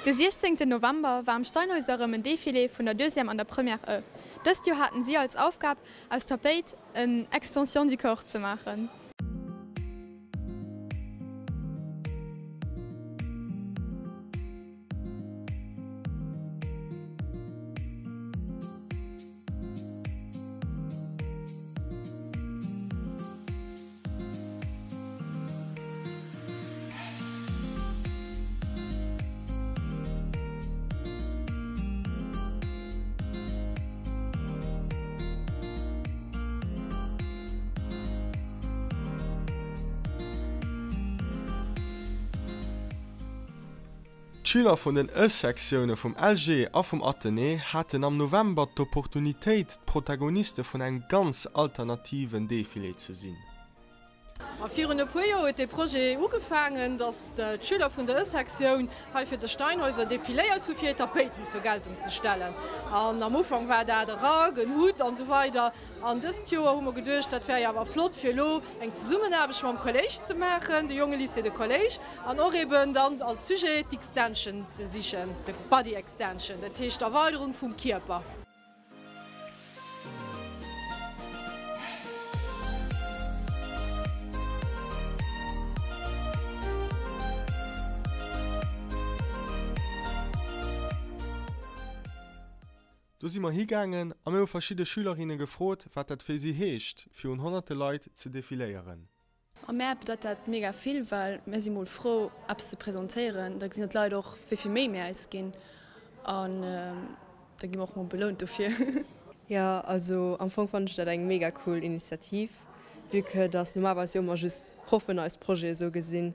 De 16 November war am Steinhäuser erëm en Defilé vun der Deuxième an der Première E. Dëst Joer haten si als Aufgab, aus Tapéit en Extension du corps ze maachen. D'Schüler vun den E-Sektioune vum LG a vum Athenée haten am November d'Opportunitéit, d'Protagoniste vun engem ganz alternativen Defilé ze sinn. A virun e puer Joer huet dee Projet ugefaangen, datt d'Schüler vun der E-Sektioun hei fir de Steinhäuser defiléiert hu fir hir Tapéiten zur Geltung ze stellen. An am Ufank war dat e Rack, en Hutt an esou weider. An dëst Joer hu mer geduecht, dat wär jo awer flott fir elo eng Zesummenaarbecht mam Kolléisch ze maachen, de Jonge Lycée, de Kolléisch, an och eben dann als Sujet d'Extension ze sichen, de Body Extension, dat heescht d'Erweiderung vum Kierper. Do si mer higaangen a mir hu verschidde Schülerinne gefrot, wat dat fir si heescht, virun honnerte Leit ze defiléieren. A mär bedeit dat mega vill, well mär si mol frou eppes ze presentéieren. Da gesinn d'Leit och wéi vill Méi mär eis ginn an da gi mer och mol belount dofir. Jo, also am Fong fannen ech dat eng mega cool Initiativ, vue que dass normalerweis jo ëmmer just d'Proffen eis Projete sou gesinn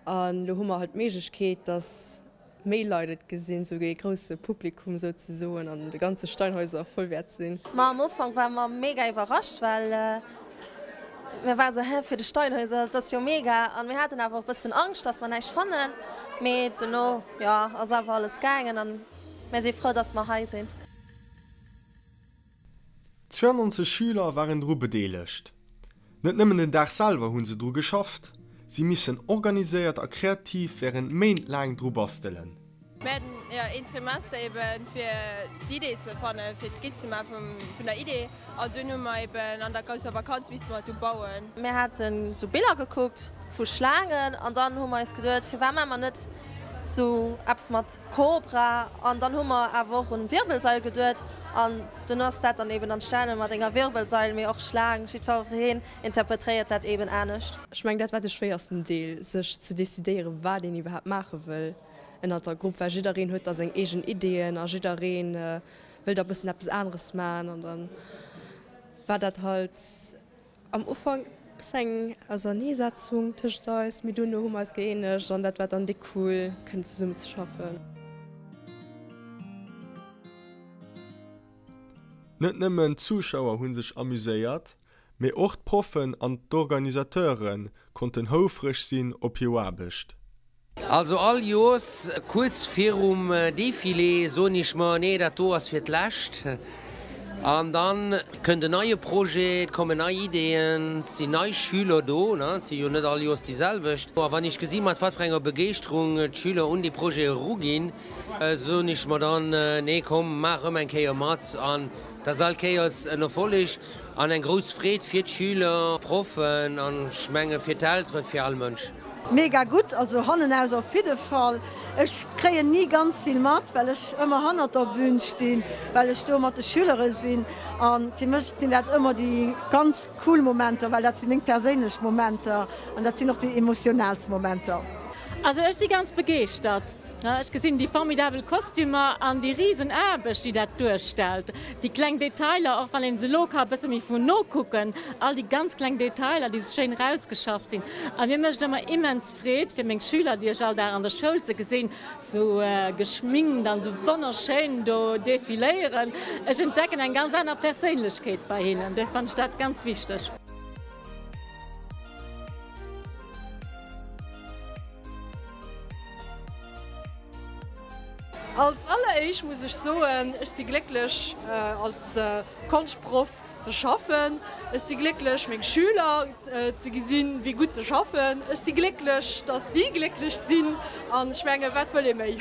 an elo hu mer halt d'Méiglechkeet, dass méi Leit et gesinn, sou ee grousse Publikum souzesoen an de ganze Steinhäuser voll wäert sinn. Ma am Ufank ware mer mega iwwerrascht, well mir ware sou, hä, fir de Steinhäuser, dat ass jo mega. An mir haten awer och e bëssen Angscht, dass mer näischt fannen, mee dono, jo, ass awer alles gaangen an mir si frou, dass mer hei sinn. 92 Schüler waren dru bedeelegt. Net nëmmen den Dag selwer hu se dru geschafft, si missen organiséiert a kreativ wärend Méint laang dru bastelen. Mir haten jo een Trimester eben fir d'Idee ze fannen, fir d'Skizz ze maachen vun der Idee an dunn hu mer eben an der grousser Vakanz misste mer et du bauen. Mir haten sou Biller gekuckt vu Schlaangen an dann hu mer eis geduet, firwat maache mer net sou eppes mat Cobra an dann hu mer awer och un Wirbelsail geduet an dunn ass dat dann eben entstanen mat enger Wirbelsail, mee och Schlaang, jiddwereen interpretréiert dat eben anescht. Ech mengen dat war de schwéiersten Deel, sech ze decidéieren wat een iwwerhaapt maache wëll ënnert der Grupp, well jiddereen huet da seng eegen Ideeën a jiddereen wëll da bëssen eppes aneres maachen an dann war dat halt Am Ufank bëssen eng Auserneesetzung tëscht eis, mee duerno hu mer eis gëeenegt an dat war dann déck cool kënnen zesummen ze schaffen. Net nëmmen d'Zuschauer hu sech amuséiert, mee och d'Proffen an d'Organisateure konnten houfreg sinn op hir Aarbecht. Also all Joers kuerz virum Defilé soen ech mer, nee dat do ass fir d'lescht. An dann kënnt en neie Projet, et kommen nei Ideeën, et sinn nei Schüler do, et si jo net all Joers déi selwecht. A wann ech gesi mat wat fir enger Begeeschterung d'Schüler un déi Projete eruginn, soen ech mer dann, nee komm maach erëm eng Kéier mat. An dat ass all Kéiers en Erfolleg an eng grouss Freed fir d'Schüler, d'Proffen an ech menge fir d'Elteren, fir all Mënsch. Mega gutt, also hannenaus op jidde Fall. Ech kréien ni ganz vill mat, well ech ëmmer hannert der Bühn stinn, well ech do mat de Schülere sinn. A fir mech sinn dat ëmmer déi ganz cool Momenter, well dat si meng perséinlech Momenter an dat sinn och déi emotionaalst Momenter. Also ech si ganz begeeschtert. Ech gesinn déi formidabel Kostümer an déi risen Aarbecht, déi dat duerstellt. Déi kleng Detailer, och wann een se elo ka e bësse méi vun no kucken, all déi ganz kleng Detailer, déi esou schéin erausgeschafft sinn. A mir mécht ëmmer immens Freed, fir meng Schüler, déi ech all Dag an der Schoul ze gesinn, esou geschminkt an esou wonnerschéin do defiléieren. Ech entdecken eng ganz aner Perséinlechkeet bei hinnen. Duerfir fannen ech dat ganz wichteg. Als alleréischt muss ech soen, ech si glécklech als Konschtproff. ze schaffen. Ech si glécklech, meng Schüler ze gesinn, wéi gutt se schaffen. Ech si glécklech, dass si glécklech sinn. An ech mengen, wat wëll ee méi?